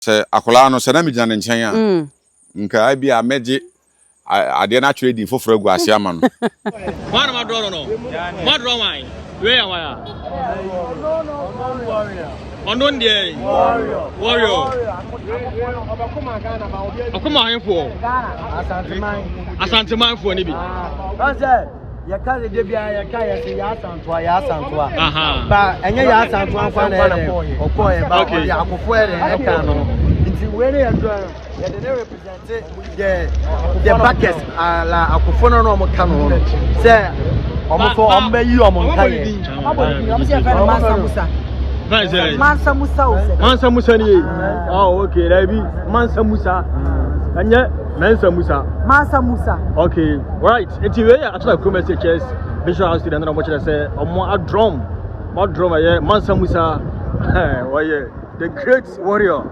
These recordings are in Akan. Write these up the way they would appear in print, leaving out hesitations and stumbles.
Sɛ akwadaa no, sɛ na megyina ne nkyɛn a, nka ebia mɛgye adeɛ no atwerɛ din foforɔ agu ase ama no. Hwan na madorɔ no no? Moadorɔ hwan? Wei yɛ hwan a? Ɔno deɛ warrior. Ɔkoma ahenfoɔ. Asantemanfoɔ no bi. Yɛka sɛ da biara yɛka yɛ sɛ yɛ asantoa yɛ asantoa ba ɛnyɛ yɛ asantoa nkwa na ɛdɛ ɔkɔ yɛ ba ɔde akofo ɛdɛ ɛka no nti wei ne yɛ dura no yɛde ne represent the the backers ala akofo no na ɔmo ka no ho no sɛ ɔmo so ɔmo bɛ yi ɔmo nka yɛ. Ɔmo sɛ yɛfrɛ no Mansa Musa. Mansa Musa o sɛ. Mansa Musa ni ye. Oh okay, dabi Mansa Musa. Ɛnyɛ Mansa Musa. Mansa Musa. Okay, right. Nti wei yɛ Atena Kurom SHS Visual Arts student na wɔkyerɛ sɛ wɔn adrɔm wɔn adrɔm ɛyɛ Mansa Musa wɔyɛ the great warrior.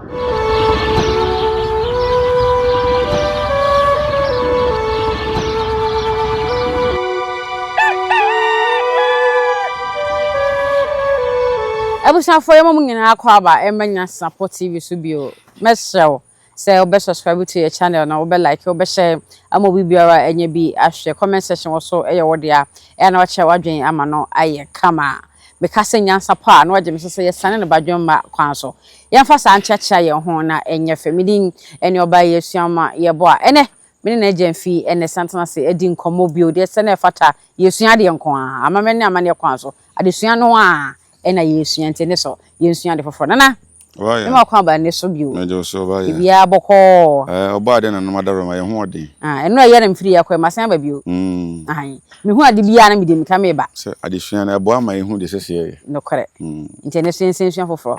Abusuafoɔ yɛma mo nyinaa akɔ aba ɛmma Nyansapɔ TV so bio. Mɛsrɛ wo Sɛ wobɛ subscribe to yɛ channel no, wobɛ like, wobɛ share ama obi biara anya bi ahwɛ. Comment section wɔ so yɛ wo dea. Ɛyɛ na wakyerɛ w'adwen ama no ayɛ kama. Meka sɛ nyansa pa a na wagye me so sɛ yɛsane no badwemma kwan so. Yɛmfa saa nkyeakyea yɛn ho na ɛnyɛ fɛ. Me din ne ɔbaa yi asua ma yɛbɔ a ɛnɛ me ne n'agya mfi ɛnɛ san tena ase adi nkɔmmɔ bio. Deɛ ɛsɛ na ɛfata yɛsua adeɛ nko ara. Amammerɛ ne amanneɛ kwan so. Adesua no ara ɛna yɛresua nti ne so yɛnsua ade foforɔ. Nana, Ɔbaayɛ. mema wo kwan aba nne so bio. Mede wo so ɔbaayɛ. Biribiara bɔkɔɔ. Ɛɛ ɔbɔ ade na nom adaworoma yɛn ho ɔden. Ah, ɛno a ɛyɛ na mefiri yɛ akɔ ɛ, masan aba bio. Mm. Ahan. Mehu ade biara na mede mmirika meba. Sɛ adesua no ɛboa ma yɛhu deɛ ɛsɛ sɛ yɛyɛ. Nokorɛ. Mm. Nti ɛno nso yɛnsan nsua foforɔ.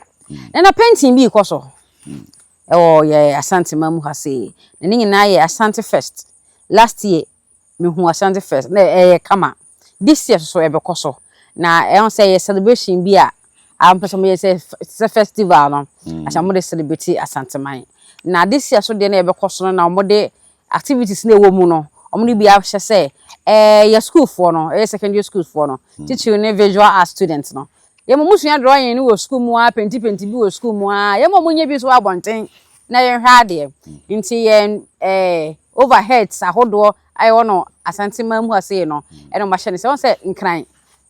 Nana, painting bi rekɔ so ɛwɔ yɛ Asanteman mu ha sei. Na ne nyinaa yɛ Asante Fest. Last year mehu Ashanti Fest na ɛyɛ kama. This year nso ɛbɛkɔ so. Na ɛho sɛ ɛyɛ celebration bi a a wɔpɛ sɛ wɔyɛ sɛ sɛ festival no. Ahyɛ wɔde celebrate Asanteman. Na this year so deɛ na ɛbɛkɔ so no na wɔde activities na ɛwɔ mu no wɔde bi ahyɛ sɛ ɛɛ yɛ sukuufoɔ no ɛyɛ secondary schoolfoɔ no titiriw ne visual art students no. Yɛn mo sua drawing no wɔ sukuu mu ara penti penti bi wɔ sukuu mu ara yɛn mo nyɛ bi nso wɔ abɔnten na yɛnhwɛ adeɛ. Nti yɛn ɛɛ overheads ahodoɔ a yɛwɔ no Asante man mu ha sei no ɛna wɔn ahyɛ no sɛ wɔn sɛ Nkran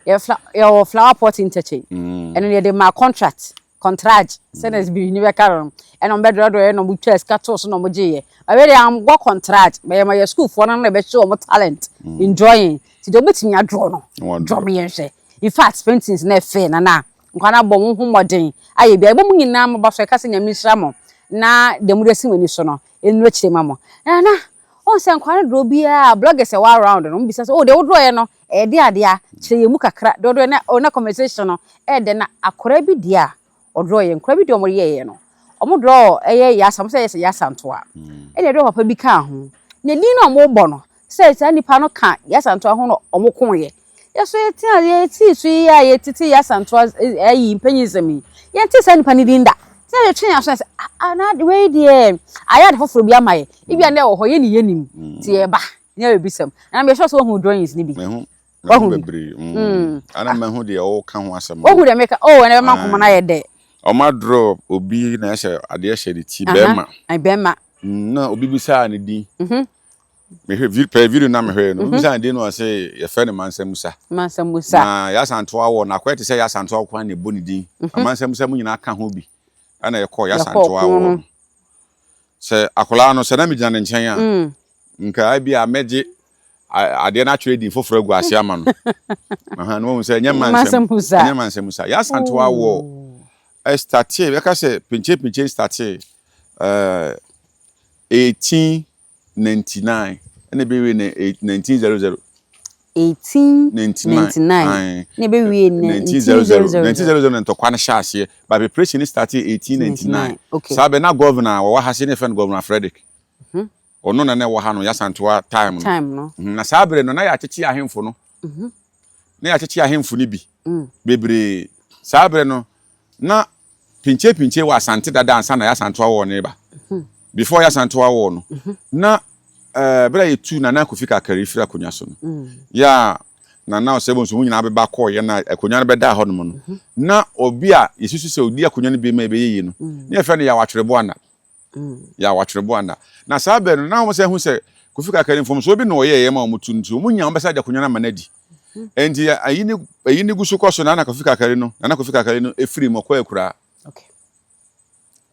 yɛ fla yɛwɔ flower pot interchange ɛno yɛde maa contract contrage sɛdeɛ biribi bɛka no no ɛna wɔn bɛdrɔdrɔ yɛ na wɔn twa sika too so na wɔn gye yɛ ɛwɛ deɛ ambɔ contrage bɛyɛ ma yɛ sukuufoɔ no na ɛbɛhyɛ wɔn talent in drawing ti deɛ wɔbɛtumi adrɔ no drɔ mo yɛn hwɛ in fact paintings na ɛfɛ na na nkwa na abɔ wɔn ho mmɔden ayɛ bi a ɛbɔ mu nyinaa mo ba so ɛka sɛ Nyame nhyira mo na deɛ mo de asi mo ani so no Nnuru akyire ma mo. Na na wohu sɛ nkwadaa no draw biara bloggers a ɛwɔ around no wɔbisa sɛ oh deɛ wo draw yɛ no ɛyɛ deɛ adeɛ a kyerɛ yɛn mu kakra deɛ ɔdraw yɛ na oh na conversation no ɛyɛ dɛ na akwadaa bi deɛ a ɔdraw yɛ nkwadaa bi deɛ wɔn yɛɛyɛ no wɔn draw ɛyɛ yasa wɔn sɛ ɛyɛ yasa ntoa ɛna ɛdraw papa bi kaa ho na din na wɔn bɔ no sɛ saa nipa no ka Yaa Asantewaa ho na wɔn koeɛ. Yɛ so yɛte a yɛte so yi a yɛtete Yaa Asantewaa ayi mpanyinsɛm yi, yɛnte saa nipa no din da. Sɛ yɛtwe yɛn aso sɛ ah na wei deɛ ayɛ ade foforɔ bi ama yɛ. Ebi a na ɛwɔ hɔ yɛne yɛnim nti yɛba na yɛbɛbisa mu. Na meyɛ sure sɛ woahu drawings no bi. Mahu. Mahu bebree. Mm. Ana mahu deɛ ɔka ho asɛm. Wohu deɛ meka oh ɛna ɛbɛma nkɔmmɔ no ayɛ dɛ. Ɔmo adrɔ obi na ɛhyɛ adeɛ hyɛ ne ti bɛrima. Bɛrima. Na obi bisaa ne din. Mehwɛ vi pɛɛ video na mehwɛ no. Obi bisaa ne din no ɔse yɛfrɛ no Mansa Musa. Mansa Musa. Na Yaa Asantewaa wɔ no akɔyɛ te sɛ Yaa Asantewaa koraa na ɛbɔ ne din. Mansa Musa mu nyinaa ka ho bi ɛna yɛkɔɔ Yaa Asantewaa wɔ no. Sɛ akwadaa no sɛ na megyina ne nkyɛn a nka ebia mɛgye adeɛ no atwerɛ din foforɔ agu ase ama no. Aha, na wahu sɛ ɛnyɛ Mansa Musa. Ɛnyɛ Mansa Musa. Yaa Asantewaa wɔ ɛstartee bɛka sɛ pinkye pinkye startee ɛɛ 1899 ɛna ɛbɛwie no 1900. 1899 na ɛbɛwie 1900. 1900 na ntɔkwa no hyɛ aseɛ but preparation no startee 1899. Okay. Saa bɛ na governor a wɔwɔ ha se ne yɛfrɛ no Governor Frederick. Ɔno na na ɛwɔ ha no Yasantoa time no. Time no. Na saa bere no na yɛakyekye ahemfo no. Na yɛakyekye ahemfo no bi bebree. Saa bere no na pinkye pinkye wɔ Asante dada ansa na Yasantoa War no reba. Before Yasantoa War no, na eh, bere a yɛtu Nana Kofi Kakari firi akonnwa so no, yɛ a Nana Osei Bonsu mu nyinaa bɛba kɔɔ yɛ na akonnwa no bɛdaa hɔnom no, na obi a yɛsusu sɛ ɔdi akonnwa no bi ma ɛbɛyɛ yie no, na yɛfrɛ no Yaw Atwereboana. Yaw Atwereboa nna. Na saa bere no, na wɔn sɛ hu sɛ Kofi Kakari mfomsoɔ bi na ɔyɛeɛ ma wɔn tu no nti, wɔn nya wɔn bɛsa de akonnwa no ama no adi. Enti ayi ne ayi ne gu so kɔ so na na Kofi Kakari no, Nana Kofi Kakari no efiri mu ɔkɔ akuraa. Okay.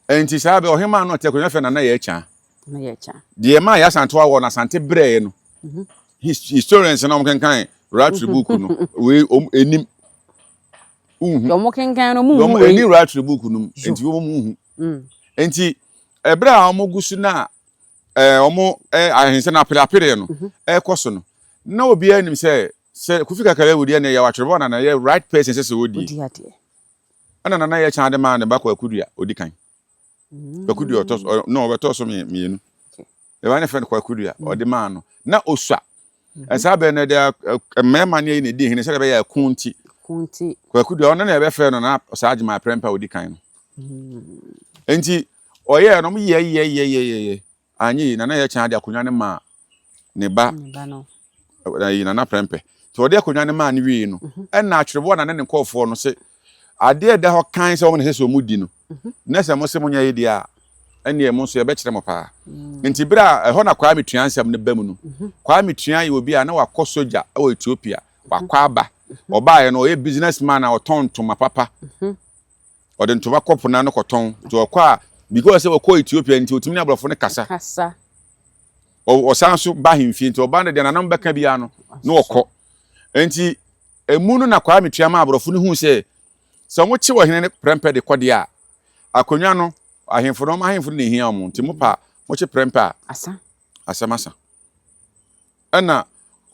Enti saa bere ɔhemaa no ɔte akonnwa fɛ Nana Yaa Kyaa. Nana Yaa Kyaa. Deɛ ɛmaa Yaa Asantewaa wɔ no Asante brɛɛ no. Historians na wɔn kenkan Rattray book no, wei wɔn enim. Nhu. Deɛ wɔn kenkan no, wɔn nhu wei. Wɔn Rattray book no mu, enti wɔn nhu. Enti ɛberɛ a wɔn gu so na ɛɛ wɔn ɛɛ ahensɛ no apereapereɛ no ɛrekɔ so no, na obiara nim sɛ sɛ Kofi Kakari awu deɛ na ɛyɛ Atwerɛbɔ na na ɛyɛ right person sɛ sɛ ɔdie. Ɔdi adeɛ. Ɛna Nana yɛ kyan de maa ne ba Kwaku Dua ɔdi kan. Kwaku Dua ɔtɔ so no ɔbɛtɔ so mmienu. Ɛba ne fɛ no Kwaku Dua ɔde maa no na ɔsua. Ɛsaa bɛn no ɛde mmarima ne ayi na ɛdi hene sɛdeɛ ɛbɛyɛ ɛko nti. Kwaku Dua ɔno na ɛbɛfrɛ no na saa Agyeman Prɛmpɛ a ɔdi kan no. Nti ɔyɛɛ no ɔmo yɛ yɛ yɛ yɛ yɛ yɛ anyɛ yi Nana yɛ kyan de akonnwa no maa ne ba ayi Nana Prɛmpɛ. Nti ɔde akonnwa no maa no wie no ɛna atwerɛboɔ na ne ne nkurɔfoɔ no se adeɛ ɛda hɔ kan sɛ wɔn na ɛsɛ sɛ wɔn di no na sɛ mo se mo nyɛ yi deɛ a ɛnneɛ mo nso yɛbɛkyerɛ mo paa. Nti berɛ a ɛhɔ na Kwame Tua nsɛm no ba mu no, Kwame Tua yɛ obi a na wakɔ sogya wɔ Ethiopia, wakɔ aba. Ɔbaeɛ no ɔyɛ business man a ɔtɔn ntoma papa. Ɔde ntoma kɔ po no ano kɔtɔn. Nti ɔkɔ a, because sɛ ɔkɔ Ethiopia nti ɔtumi ne aborɔfo no kasa. Ɔsan so ba ahemfie nti ɔba no deɛ nananom bɛka biara no na ɔkɔ. Nti emu no na Kwame Tua ma aborɔfo no hu sɛ sɛ wɔkye ɔhene no prɛmpɛ de kɔ deɛ a, akonnwa no, ahemfo no, wɔn ahemfo no na ehia wɔn, nti mo pa a, mokye prɛmpɛ a, Asa. asɛm asa. Ɛna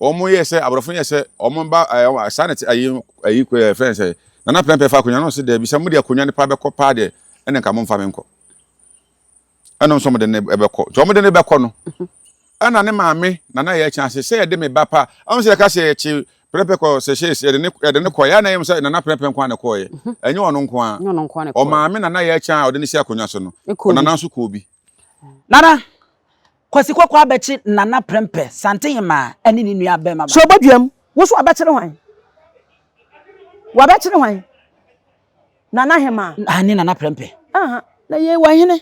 wɔn yɛ sɛ, aborɔfo no yɛ sɛ, wɔn ba, ɛɛ, saa na ɛte, ayi, ayi, ɛɛ, fɛn sɛ, Nana prɛmpɛ fa akonnwa no, ɔse daabi, sɛ mode akonnwa no pa bɛkɔ paa deɛ, ɛna nka momfa me nkɔ. Ɛna nso wɔde no bɛkɔ. Nti wɔde no bɛkɔ no, ɛna ne maame Nana yɛ kyɛn ase sɛ yɛde me ba pa. Ɔmo sɛ yɛka sɛ yɛkye prɛmpɛ kɔ sɛ hyɛ yɛde ne yɛde ne kɔɛ. Ɛna yɛm sɛ Nana prɛmpɛ nko ara na ɛkɔɔyɛ. Ɛnyɛ ɔno nko ara. Ɔmaame Nana yɛ kyɛn a ɔde no si akonnwa so no, ɔnana nso kɔɔ bi. Nana Kwasi Kɔkɔɔ abɛkye Nana Prɛmpɛ Santehemaa ne ne nua bɛrima So baako. ɔbɔdua mu? Wo so wabɛkyere hwan? Wabɛkyere hwan? Nana Hemaa. Aane Nana Prɛmpɛ. Aha, na yei wɔ hene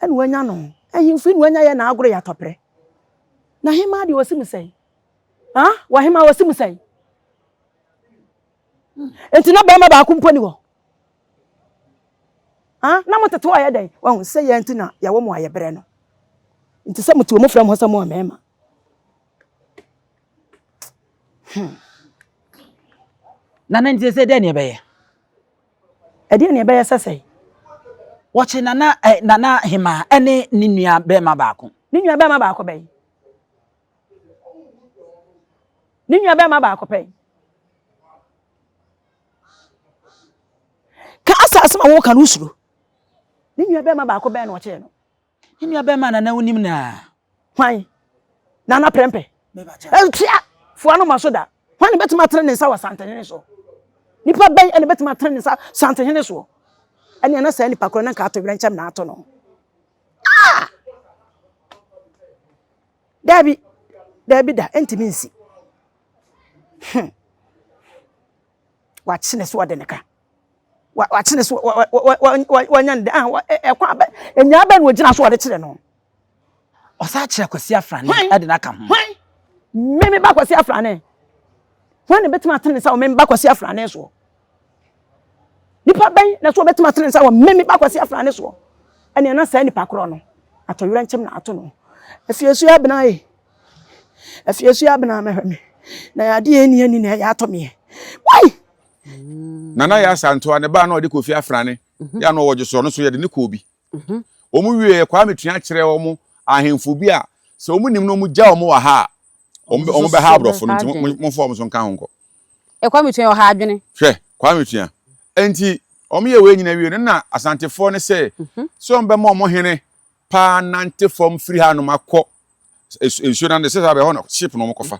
ɛna wanya no? Ahemfo yi na wanya yɛ na agorɔ yɛ atɔprɛ. Na hemaa deɛ ɔsi mu sɛn? Ha? Wɔ hemaa ɔsi mu sɛn? Nti na bɛrima baako mpo ni hɔ. Ha? Na mo tete hɔ yɛ dɛn? Wahu sɛ yɛn nti na yɛwɔ mo a yɛbrɛ no. Nti sɛ mote wɔ mo frɛ mo ho sɛ mo mmarima. Hmm. Nana nti sɛ dɛn ne ɛbɛyɛ? Ɛdeɛn na ɛbɛyɛ sɛ sɛe? Wɔkye Nana eh, Nana Hemaa ɛne ne nua bɛrima baako. Ne nua bɛrima baako bɛn? Ne nua bɛrima baako pɛn? Ka asa asɛm a wɔka no wosuro. Ne nua bɛrima baako bɛn na ɔkyee no? Ne nua bɛrima Nana wonim no a? Hwan? Nana Prɛmpɛ. Ntua! Foa no ma so da. Hwan na bɛtumi atene ne nsa wɔ Santehene soɔ? Nipa bɛn na bɛtumi atene ne nsa Santehene soɔ? Ɛnea na saa nipa korɔ na nka ato werɛnkyɛm na ato no. Ah! Daabi, daabi da, ɛntumi nsi. Hmm. Wakye ne so ɔde ne ka. Wakye ne so wanya ne de. Ah, ɛkwan bɛ, enyaa bɛ na ogyina so ɔde kyerɛ no. Ɔsan kyerɛ Kwasi Afrane de no aka ho. Hwan? Me me ba Kwasi Afrane. Hwan na bɛtumi atene nsa wɔ me ba Kwasi Afrane soɔ? Nipa bɛn na so ɔbɛtumi atene nsa wɔ me me ba Kwasi Afrane soɔ? Ɛnea na saa nipa korɔ no, atɔyerɛnkyɛm na ato no. Afiesua abena e, afiesua abena mɛhwɛ me, na adeɛ ɛni ani na ɛyɛ atɔ meɛ. Wai! Nana Yaa Asantewaa ne ba a na ɔde Kofi Afrane yɛ a na ɔwɔ Dwosorɔ no so yɛde no kɔɔ bi. Wɔn wieɛ Kwame Tua kyerɛ wɔn ahemfo bi a sɛ wɔn nim na wɔn gya wɔn wɔ ha a wɔn wɔn bɛha aborɔfo no nti momfa wɔn so nka ho nkɔ. Ɛ Kwame Tua ɔha adwene. Hwɛ Kwame Tua nti wɔn yɛ wei nyina wie no na Asantefoɔ no sɛ sɛ wɔn bɛma wɔn hene paa nante fam firi ha nom akɔ nsuo no ano sɛ sɛ abɛhɔ no ship na wɔn kɔfa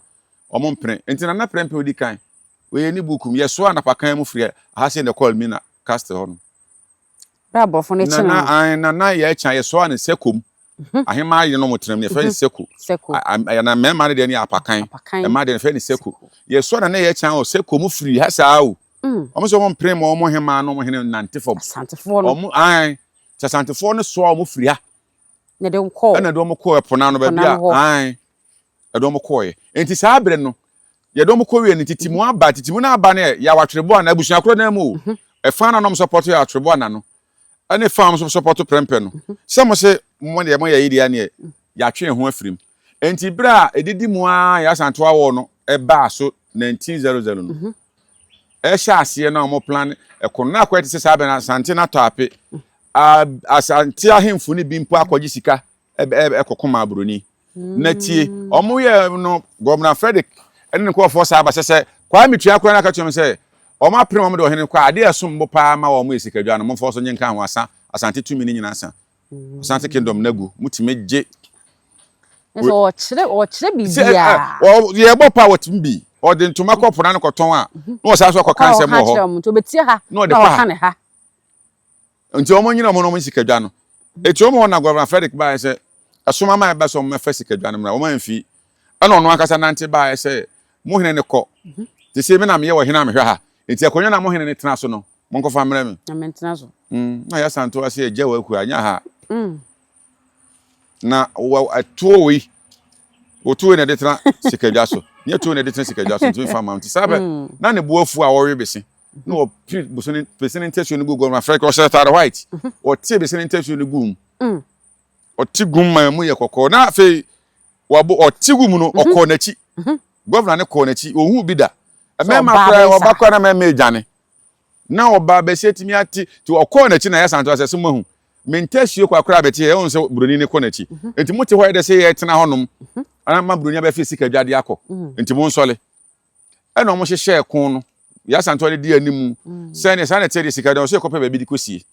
wɔn mpene nti Nana Prempeh odi kan wei yɛ ne buku mu yɛsoa anapakan mu firi ha sɛ na ɛkɔ Elmina castle hɔ no. Bere a aborɔfo no kye no. Nana an nana yɛ kya yɛ soa ne sɛko mu. Mhm. Ahema yere no mo tenam yɛ fɛ ne mhm. sɛko. Sɛko. Na mmarima no deɛ ne yɛ apakan. Apakan. Mmaa deɛ ne fɛ ne sɛko. Yɛ soa nana yɛ kya wɔ sɛko mu firi ha saa o. Mm. Wɔn sɛ wɔn mpere ma wɔn hema no wɔn hene nante fam. Asantefoɔ no. Wɔn an sɛ asantefoɔ no soa wɔn firi ha. Na ɛde wɔn kɔɔ. Ɛna ɛde wɔn kɔɔ ɛpo no ano baabi a, ae, ɛde wɔn kɔɔɛ. Enti saa bere no, yɛde wɔn kɔ wie no, titimu aba, titimu no aba no yɛ Yaw Atwereboa na abusua korɔ no ara mu o. Ɛfa no a na wɔn sɔpɔto Yaw Atwereboa na no, ɛne fa a wɔn sɔpɔto Prɛmpɛ no. Sɛ mo se mo deɛ moyɛ yi deɛ ɛneɛ yɛatwe yɛn ho afiri mu. Enti bere a ɛdidi mu ara Yaa Asantewaa War no baa so 1900 no, ɛhyɛ aseɛ no a wɔn plan ɛko no, na akɔyɛ te sɛ saa bere no Asante no atɔ ape. Asante ahemfo no bi mpo akɔgye sika ɛkɔko maa buroni. Na tie, wɔn yɛ no Gɔvena Frederick ɛne ne nkurɔfoɔ saa ba sɛ sɛ Kwame Tua koraa no aka kyerɛ wɔn sɛ wɔn apene wɔn de ɔhene kɔ a, adeɛ a ɛsom bo paa ma wɔn yɛ sikadwa no, momfa so nye nka ho asa Asante tumi no nyinaa sa. Asante kingdom no agu, motumi gye. Sɛ ɔkyerɛ ɔkyerɛ biribiara. Yɛbɔ pa wɔtumi bi. Ɔde ntoma kɔ po n'ano kɔtɔn a, na ɔsan so akɔka nsɛm wɔ hɔ. Na ɔde kɔ ha. Nti wɔn nyina wɔn na wɔn sikadwa no. Eti wɔn hɔ na Governor Frederick baeɛ sɛ ɛsom ama ɛbɛ sɛ wɔn mɛfa sikadwa no mmra. Wɔn amfi. Ɛna ɔno ankasa nante baeɛ sɛ mo hene no kɔ. Te sɛ me na meyɛ ɔhene a mehwɛ ha. Nti akonnwa no a mo hene no tena so no, monkɔfa mmrɛ me. Na mentena so. Mm, na yɛ asanto ase agya wɔ akua, nya ha. Mm. Na wɔ ɛtoɔ wei, wɔto wei na ɛde tena sikadwa so. Nyɛ tuo na ɛde tena sikadwa so, ntumi fa ma. Nti saa bɛ, mm. na ne bo afu a wɔwe bese. Na wɔpere bosone bese ne ntasuo no gu gɔm afrɛ ɔhyɛ ataade white. Mhm. Wɔte bese ne ntasuo no gu mu. Mm. Ɔte gu mu ma mu yɛ kɔkɔɔ. Na afei wabo ɔte gu mu no mhm. ɔkɔɔ n'akyi. Mhm. Gɔvena no kɔɔ n'akyi, ohuu bi da. Mmarima koraa ɔba koraa na mmarima adwane. Na ɔba bɛsi atumi ate nti ɔkɔɔ n'akyi na yɛsan to asɛ sɛ moahu. Me ntasuo kɔ akora abɛte yɛ ɛhu sɛ buroni no kɔ n'akyi. Mhm. Nti mote hɔ yɛ dɛ sɛ yɛtena hɔnom mhm. ama buroni abɛfe sika dwade akɔ. Mhm. Nti monsɔle. Ɛna wɔn hyehyɛɛ ko no. Yɛasan to de di anim sɛ ne saa na ɛteɛ de sika dwa ɔsɛ yɛkɔpɛ baabi de kɔsie.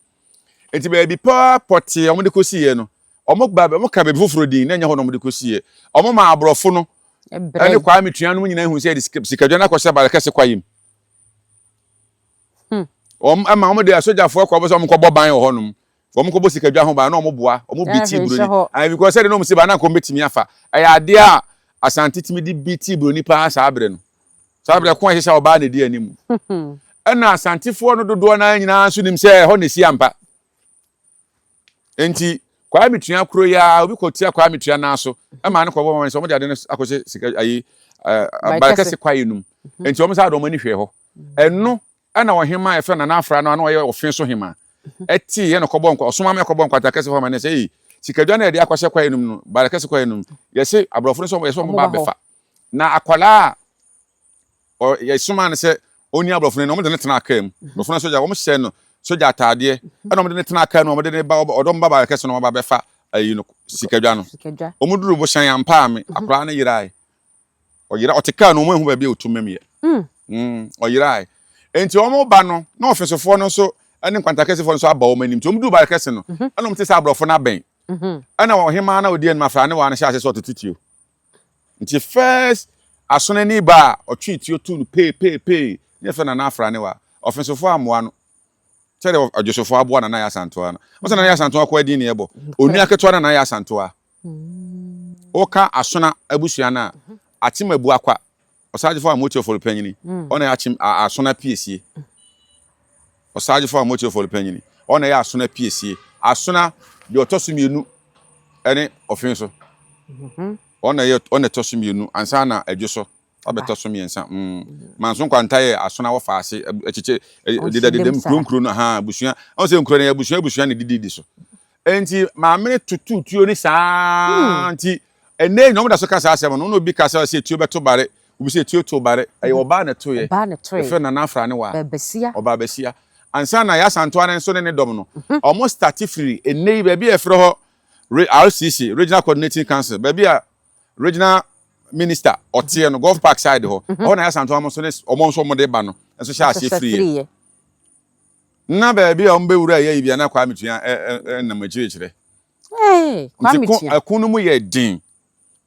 Nti baabi paa pɔtee a wɔde kɔsieɛ no wɔn ba wɔn ka baabi foforɔ din na ɛnyɛ hɔ na wɔde kɔsieɛ. Wɔn maa aborɔfo no ɛne Kwame Tua nom nyinaa hu sɛ yɛde sikadwa no akɔhyɛ Barekɛse kwaeɛ mu. Hmm. Wɔn ɛma wɔn de asogyafoɔ kɔ sɛ wɔn kɔbɔ ban wɔ hɔnom. Wɔn kɔbɔ sikadwa ho ban na wɔn boa wɔn bi ti buroni. Ayi because sɛde na wɔn si ba na nka wɔn betumi afa. Ɛyɛ adeɛ a Asante tumi de bi ti buroni paa saa abere no. Saa abere ko a ɛhyɛ sɛ ɔbaa na edi anim. Ɛna Asantefoɔ no dodoɔ naa nyinaa nso nim sɛ ɛhɔ na esi ampa. Enti Kwame Tua kuro yi ara obi kɔtia Kwame Tua nan so ma no kɔbɔ wɔn sɛ wɔde ade no akɔhyɛ sika ayi barekɛse kwaeɛ no mu. Mhm. Enti wɔn saa de wɔn ani hwɛ hɔ. Ɛno ɛna ɔhema a yɛfrɛ Nana Afra no a na ɔyɛ ɔfe so hema mhm. ɛte yɛ no kɔbɔ nkwa ɔsoma ma ɛkɔbɔ nkwata kɛse hɔ ma ne sɛ ei sikadwa no yɛde akɔhyɛ kwaeɛ no mu no barekɛse kwaeɛ no mu yɛse aborɔfo no sɛ yɛsɛ wɔn ba abɛfa na akwadaa a yɛsomaa no sɛ ɔnni aborɔfo no anim, wɔde no tenaa kaa mu. Mhm. Aborɔfo no sogya, wɔhyɛ no sogya ataadeɛ, mhm. ɛna wɔde no tenaa kaa mu, wɔde no ba, ɔdɔ ba ba kɛse na wɔba bɛfa ayi no sikadwa no. Wɔn duru bohyɛn ampa ame, mhm. akwaraa no yerae. Ɔyera, ɔte kaa no, wɔn ehu baabi a otu mɛm yɛ. Mm. Mm, ɔyerae. Enti wɔn ba no, na ɔfesofoɔ no nso ne nkwantakɛsefoɔ nso aba wɔn anim. Nti wɔn duru ba kɛse no, ɛna wɔn te sɛ aborɔfo no abɛn. Ɛna ɔhemaa na ɔdi anim afra ne waa no hyɛ ase sɛ ɔtete tuo. Nti first asonani ba a ɔtwee tuo too no pee pee pee ne yɛfrɛ Nana Afranewa. Ɔfensofoɔ ammoa no sɛdeɛ Ɔdwosofoɔ aboa Nana Yaa Asantewaa no. Wo sɛ Nana Yaa Asantewaa koraa din ne yɛbɔ. Onua ketewa Nana Yaa Asantewaa. Woka Asona abusua no a, Akyem Abuakwa, Ɔsagyefo Amokyɛ Ofori Panyini, ɔna yɛ Akyem Asona Piesie. Ɔsagyefo Amokyɛ Ofori Panyini, ɔna yɛ Asona Piesie. Asona deɛ ɔtɔ so mmienu ne ɔfe so. Ɔna yɛ ɔna ɛtɔ so mmienu ansa na adwo so abɛtɔ so mmiɛnsa. Mm. Manso nkwanta yɛ asona wɔ faase akyikyɛ dedadeda mu kuro nkuro no ha abusua. Ɔn sɛ nkuro no yɛ abusua abusua na didi di so. Enti maame no tutu tuo ne saa hmm. nti ɛnɛ nyina wɔn da so ka saa asɛm no na obi ka sɛ ɔsɛ tuo bɛto bare obi sɛ tuo to bare ɛyɛ ɔbaa na ɛto yɛ ɛfɛ nana afra ne wa ɔbaa bɛsia ansa na yɛ asantoa ne nso ne ne dɔm no wɔn starte firi ɛnɛ yi baabi a ɛfrɛ hɔ RCC, Regional Coordinating Council, baabi a regional minister ɔteɛ no, Golf Park side hɔ, mhm. ɛhɔ na Asantewa mo nso ne wɔn nso wɔn de ba no nso hyɛ aseɛ firi yɛ. Na baabi a wɔn bɛwura yɛ yi bia na Kwame Tua ɛnam akyirikyerɛ. Nti ko ɛko no mu yɛ den.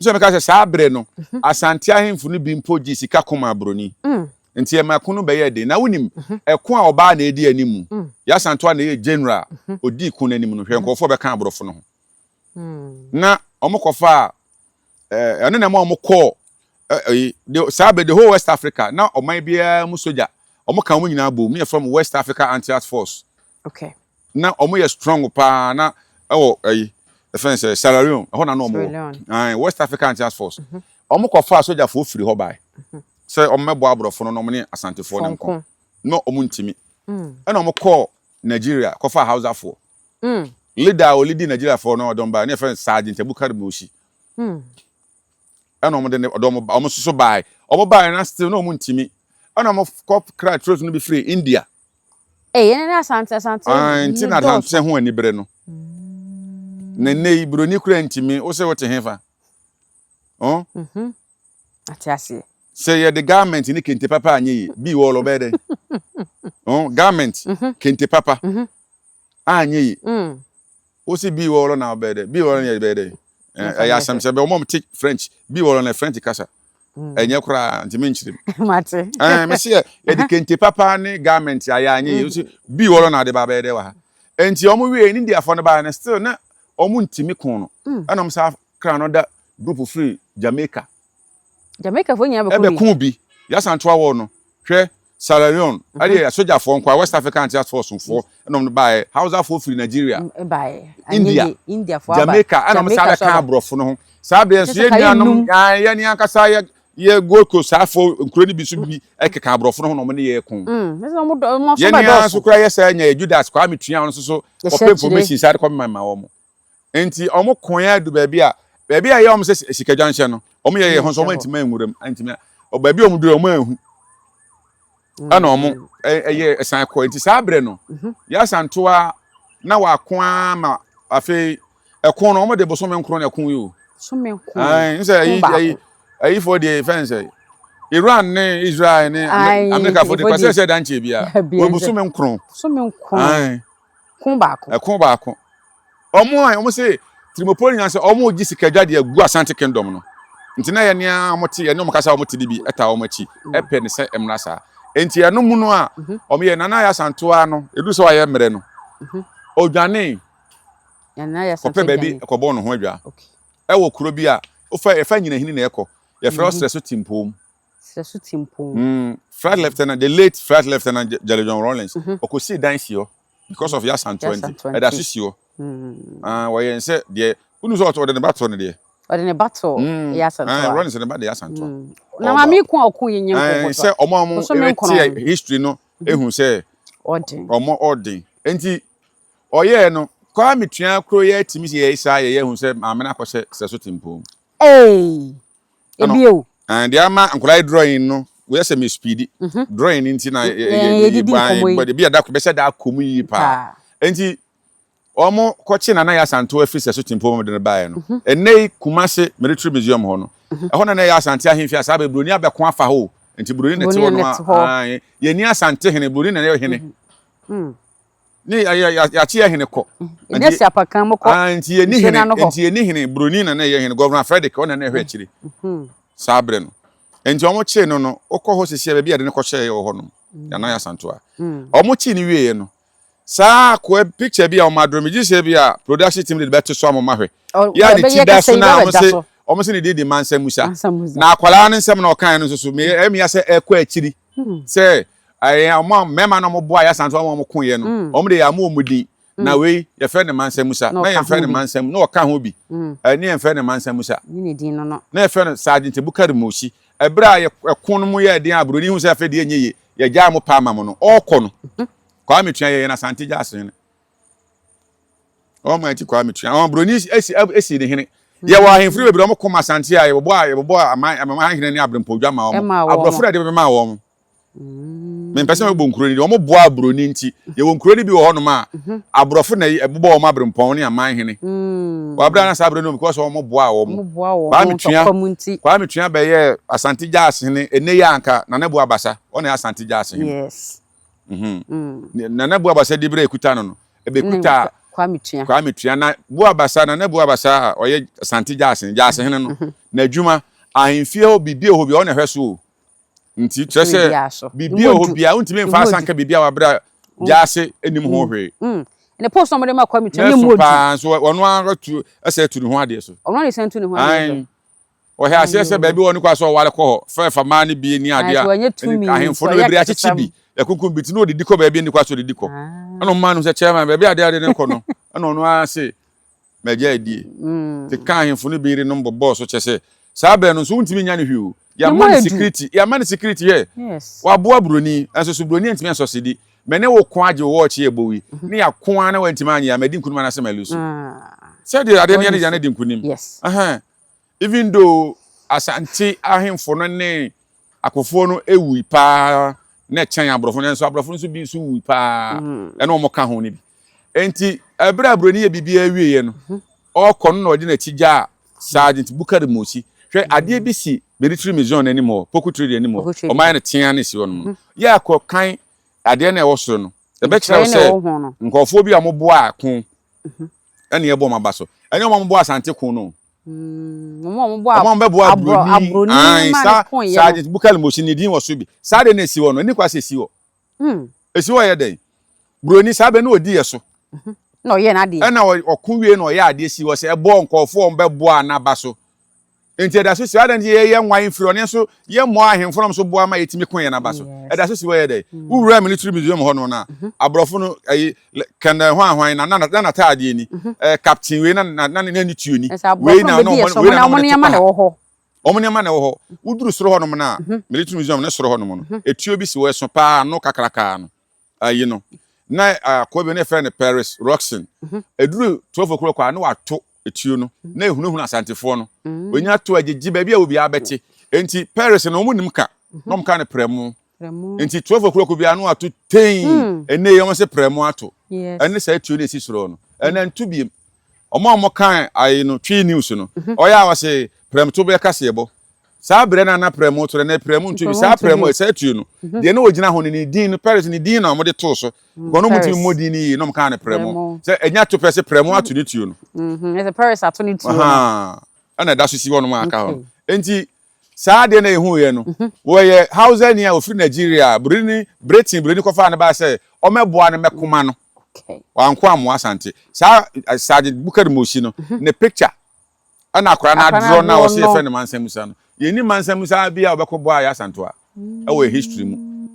Sɛ meka sɛ saa berɛ no, mhm. Asante ahemfo no bi mpo gye sika kɔma aburoni. Mm. Nti ɛma ɛko no bɛyɛɛ den. Na wonim, mhm. ɛko a ɔbaa na edi anim, mm. Yasantoa na ɛyɛ general, mhm. odii ko no anim no, hwɛ nkurɔfoɔ bɛka aborɔfo no ho. Mm. Na wɔn kɔfaa ɛno na ɛma wɔn kɔɔ ɛyi saa bɛ the whole West Africa na ɔman biara mu sogya wɔn ka wɔn nyinaa bom ne yɛ from West Africa Anti-Art Force. Okay. Na wɔn yɛ strong paa na ɛwɔ ɛyi. Ɛfɛn sɛ Sierra Leone, ɛhɔ na na wɔn wɔ. West African Anti-Arms Force. Wɔn kɔfaa sogyafoɔ firi hɔ bae sɛ wɔn mmɛboa aborɔfo no na wɔn ne Asantefoɔ no nko. Na wɔn ntumi. Ɛna wɔn kɔɔ Nigeria kɔfaa Hausafoɔ. Leader a ɔlidi Nigeriafoɔ no ɔde wɔn bae ne yɛfrɛ no Sergeant Abukar Moshi. Ɛna wɔn de ne ɔde wɔn wɔn nso so bae. Wɔn bae na still na wɔn ntumi. Ɛna wɔn kɔ kra troops no bi firi India. Ee, yɛn ne Asante Asante. Ah, nti na Asante ho anibere no. Na nnɛ yi buroni kura ntumi wo sɛ wote hefa? Oh? Mhm. Ate aseɛ. Sɛ yɛde garment ne kente papa anyɛ yie, bi wɔ ɔbɛyɛ dɛn? Oh, garment, mhm. kente papa mhm. anyɛ yie. Mm. Wo se bi wɔ na ɔbɛyɛ dɛn? Bi wɔ na yɛ bɛyɛ dɛn? Ɛyɛ asɛm sɛ bɛ wɔn te French, bi wɔ na French kasa. Mm. Ɛnyɛ koraa nti menkyerɛ mu. Mate. Ɛɛ mese yɛ yɛde kente papa ne garment ayɛ anyɛ yie. Wo se bi wɔ na ade ba bɛyɛ dɛn wɔ ha? Nti wɔn wie ne Indiafoɔ no baeɛ no still na wɔn ntumi ko no. Mm. Ɛna wɔn sa kra no da group firi Jamaica. Jamaica fo nyinaa bɛko bi. Ɛbɛko bi. Yasantoa wɔ no. Hwɛ Sierra Leone. Mhm. Ɛdeɛ asogyafoɔ nkoa West African Anti Force foɔ ɛna wɔn baeɛ. Hausa foɔ firi Nigeria. Baeɛ. India. India foɔ aba. Jamaica ɛna wɔn san bɛka aborɔfo no ho. Saa berɛ nso yɛn nuanom yɛn ankasa yɛ yɛ Gold Coast saa fo nkuro no bi so bi ɛkeka aborɔfo no ho na wɔn ne yɛ ko. Mm, yɛn nua nso kora yɛ sɛ nya yɛ Judas Kwame Tua no nso so ɔpɛ information saa de kɔ mma wɔn. Nti wɔn ko yɛ adu baabi a baabi a ɛyɛ wɔn sɛ sikadwa nhyɛ no wɔn yɛ yɛ ho nso wɔn antumi anwura mu antumi baabi a wɔn duru wɔn anhu ɛna wɔn ɛyɛ ɛsan kɔ nti saa abirɛ no mhm. yasantoa na wako ara ma afei ɛko no wɔn de bosome nkron na ɛko yi o. Bosome nkron. Ɛn sɛ ɛyi ɛyi ɛyifoɔ deɛ fɛn sɛ Iran ne Israel ne Amerikafoɔ deɛ kwasɛ sɛ ɛda nkyɛn bia wɔ bosome nkron. Bosome nkron. Ko baako. Ɛko baako. Wɔn a wɔn se tirimopɔ nyinaa sɛ wɔn regye sikadwa de agu Asante Kingdom no. Nti na yɛn a wɔn te yɛne wɔn kasa wɔn te de bi ɛta wɔn akyi mm. ɛpɛ ne sɛ mmra saa. Nti ɛno mu no a mhm. wɔn yɛ Nana Ayɛ Asantewa no edu sɛ wɔayɛ mmerɛ no. Mhm. Odwane. Kɔpɛ baabi kɔbɔ ne ho adwa. Ɛwɔ kuro bi a wofa yɛfa nyinahini na ɛkɔ. Yɛfrɛ hɔ Serɛ so Timpom. Serɛ so Timpom. Mm, Flight Lieutenant, the late Flight Lieutenant Jelly John Rawlings, ɔkɔsii dan si hɔ because of Yasantoa nti, ɛda so si hɔ. Ah, wɔyɛ nsɛ deɛ, wonu sɛ ɔde ne ba too no deɛ. Ɔde ne ba too Yasantoa. Rawlings de ne ba de Yasantoa. Na maame ko a ɔko yɛ nyɛ nkɔkɔtɔ. Sɛ ɔmo a ɔmo ɛte history no ehu sɛ ɔmo ɔden. Nti ɔyɛɛ no, Kwame Tua kuro yɛ tumi sɛ yɛ saa yɛyɛ hu sɛ maame no akɔhyɛ sɛ so tempom. Hey! Ebi o. And deɛ ama nkwadaa yi drawing no wɔyɛ sɛ me speedi. Mhm. Drawing no nti na yɛdidi nkɔmmɔ yi. But ebi ada bɛhyɛ da akɔ mu yie paa. Nti wɔn kɔkye Nana Yaa Asantewaa afiri sɛ so tempom de no baeɛ no. Mhm. Ɛnnɛ yi Kumasi Military Museum hɔ no. Mhm. Ɛhɔ na na ɛyɛ Asante ahemfie a saa bɛ Buroni abɛko afa hɔ o. Nti Buroni na ɛte hɔ no a. Yɛnni Asante hene, Buroni na ɛyɛ hene. Ne yɛakye yɛ hene kɔ. Ɛnyɛ si apakan mu kɔ. Ah, nti yɛ ni hene, nti yɛ ni hene, broni na na ɛyɛ hene, Governor Frederick ɔna na ɛhwɛ akyire. Mhm. Saa berɛ no. Nti wɔn kyee no no, wokɔ hɔ sisi a baabi a yɛde no kɔhyɛɛ wɔ hɔ no, mm. Nana Asantewa. Mm. Wɔn kyee no wieɛ no, saa akoa picture bi a wɔn adoro megye sɛ bi a production team de bɛto so ama wɔn ahwɛ. Yɛ a ne ti da so na wɔn se wɔn se ne din de Mansa Musa. Na akwadaa no nsɛm na ɔkae no nso so, ɛmia sɛ ɛkɔ akyiri hmm. sɛ ɛyɛ wɔn a mmarima na wɔn boa yɛ asanto wɔn a wɔn ko yɛ no mm. wɔn de yɛ ama wɔn din mm. na wei yɛfrɛ ne mansa musa na yɛmfrɛ ne mansa mu na ɔka ho bi mm. ɛne yɛmfrɛ ne mansa musa na yɛfrɛ no sergeant bukari mosi ɛberɛ a ɛko no mu yɛ den a buroni hu sɛ afei deɛ ɛnyɛ yie yɛgyaa mo paa ma mo no ɔrekɔ no mm-hmm. kwame tua yɛyɛ no asante gya asene Wɔn akyi Kwame tua. Wɔn buroni esi esi ne hene. Yɛwɔ ahemfo bebree wɔn kɔm asante a yɛbɔbɔ a yɛbɔbɔ aman aman ahene ne abrempɔdwa ma wɔn. Aborɔfo na ɛde bɛma wɔn. Mm. Mempɛ sɛ mebɔ nkuro no wɔn boa buroni nti. Yɛwɔ nkuro no bi wɔ hɔnom a mhm. aborɔfo na ɛbobɔ wɔn abrempɔn ne aman hene. Mm. Wɔabrɛ na saa abere no because wɔn boa wɔn. Kwame tua Kwame tua bɛyɛ asante gyaase hene ɛnɛ yi anka Nana Bu Abasa ɔna yɛ asante gyaase hene. Yes. Mhm. Mm. Nana Bu Abasa di bere ekuta no no. Ebekuta Kwame Tua. Kwame Tua na Bu Abasa Nana Bu Abasa a ɔyɛ Asante Gyaase Gyaase hene no. Mhm. N'adwuma ahemfie hɔ biribi hɔ bi ɔna hwɛ so o. Nti kyerɛ sɛ biribi hɔ bi a wontumi mfa asanka biribi a wabra Gyaase anim ho mm. hwee. Mm. Ne post na wɔde ma Kwame Tua ne mu odu. Paa nso ɔno ara tu ɛsɛ tu ne ho adeɛ so. Ɔno ara sɛ tu ne ho adeɛ so. Ɔhwɛ aseɛ sɛ baabi wɔ ne kwa sɛ ɔware kɔ hɔ fɛ fa maa no bi ne adeɛ a ahemfo no bebree akyekye bi ɛkunkum bi ti na ɔdidi kɔ baabi ne kwa sɛ ɔdidi kɔ ɛna ɔmaa no sɛ chairman baabi adeɛ adeɛ no kɔ no ɛna ɔno ara se Magya adie. Te ka ahemfo no bi yerenom bobɔɔ so kyɛ sɛ saa berɛ no nso wontumi nnya no hwee o. Yɛama no security, yɛama no security hwɛ. Waboa buroni, nso so buroni antumi ansɔsidi. Me ne wo ko agye wo wɔɔkye yɛ bowi, ne yɛako ara na wantumi anyɛ a, madi nkunim anaasɛ malusu? Sɛdeɛ adeɛ no yɛ no deɛ na di nkunim. Ɛhɛn. Even though Asante ahemfo no ne akofoɔ no wui paa na ɛkyɛn aborɔfo no, nanso aborɔfo no nso bi nso wui paa ɛne wɔn ka ho no bi. Enti ɛberɛ a buroni yɛ biribiara wieɛ no, ɔrekɔ no na ɔde n'akyi gyaa Sergeant Bukari Mosi. Hwɛ adeɛ bi si Military Museum no anim hɔ, Poku Trade anim hɔ, wɔn ayɛ no tea no si hɔ nom. Yɛ akɔ kan adeɛ no a ɛwɔ soro no, ɛbɛkyerɛ wo sɛ nkurɔfoɔ bi a wɔboa ko ɛne ɛbɔ wɔn aba so. Ɛnyɛ wɔn a wɔboa Asante ko no. Wɔn a wɔboa bɛboa aburoni ae saa Sergeant Bukari Mosi ne din wɔ so bi. Saa adeɛ no esi hɔ no, ɛni kwa sɛ esi hɔ. Esi hɔ yɛ dɛn? Buroni saa bɛ no odi yɛ so. Na ɔyɛ n'adeɛ. Ɛna ɔko wie na ɔyɛ adeɛ si hɔ sɛ ɛbɔ nkurɔfoɔ a wɔbɛboa n'aba so. Nti ɛda so si hɔ adɛn nti yɛyɛ nwan mfiri ɔne nso yɛmmɔ ahemfo na nso boa ma yɛtumi ko yɛn aba so. Ɛda so si hɔ yɛ dɛn? Wowura military museum hɔ no na aborɔfo no ɛyi kɛndɛn hwan hwan na na na n'ataadeɛ ni. Ɛɛ captain wei na na na ne tuo ni. Wei na na wɔn wei na na wɔn de to pa ha. Wɔn nneɛma na ɛwɔ hɔ. Woduru soro hɔnom no a, military museum ne soro hɔnom no, etuo bi si hɔ, ɛso paa, ano kakrakaa no, ayi no. Na akoa bi no yɛfrɛ no Paris Roxon. Eduru 12 o'clock a, na wato etuo no, na ehunahuna Asantefoɔ no. Onya to a, gyegye baabi a obiara bɛte. Enti Paris no, wɔn nim ka, na wɔn ka no prɛmo. Nti 12 o'clock biara na wato tein. Ɛnɛ yi wɔn sɛ prɛmo ato. Ɛne saa tuo no esi soro no. Ɛnɛ nto biem. Wɔn a wɔn kan ayi no Twi news no. Ɔyɛ a wɔse prɛmto bɛyɛ kaseɛbɔ. Saa berɛ no a na prɛmo to no ɛnɛ prɛmo nto bi. Saa prɛmo saa tuo no. Deɛ na ɔgyina ho no ne din no Paris ne din na wɔde too so. Because na wɔn ntumi mmɔ din no yie na wɔn kaa no prɛmo. Sɛ ɛnya to pɛ sɛ prɛmo ato ne tuo no. Ɛsɛ Paris ato ne tuo no. Ɛna ɛda so si hɔ nom a aka hɔ no. Nti Saa adeɛ no a yɛhuiɛ no, wɔyɛ Hausani a ɔfiri Nigeria a buroni, Britain buroni kɔfaa no baa sɛ ɔmmɛboa no mmɛkoma no. Wanko ammoa Asante. Saa Sergeant Bukari Mosi no, ne picture ɛna akwadaa no adorɔ no a wɔsɛ yɛfrɛ no Mansa Musa no. Yɛnni Mansa Musa bi a ɔbɛkɔ boa yɛ Asantewa ɛwɔ yɛ history mu.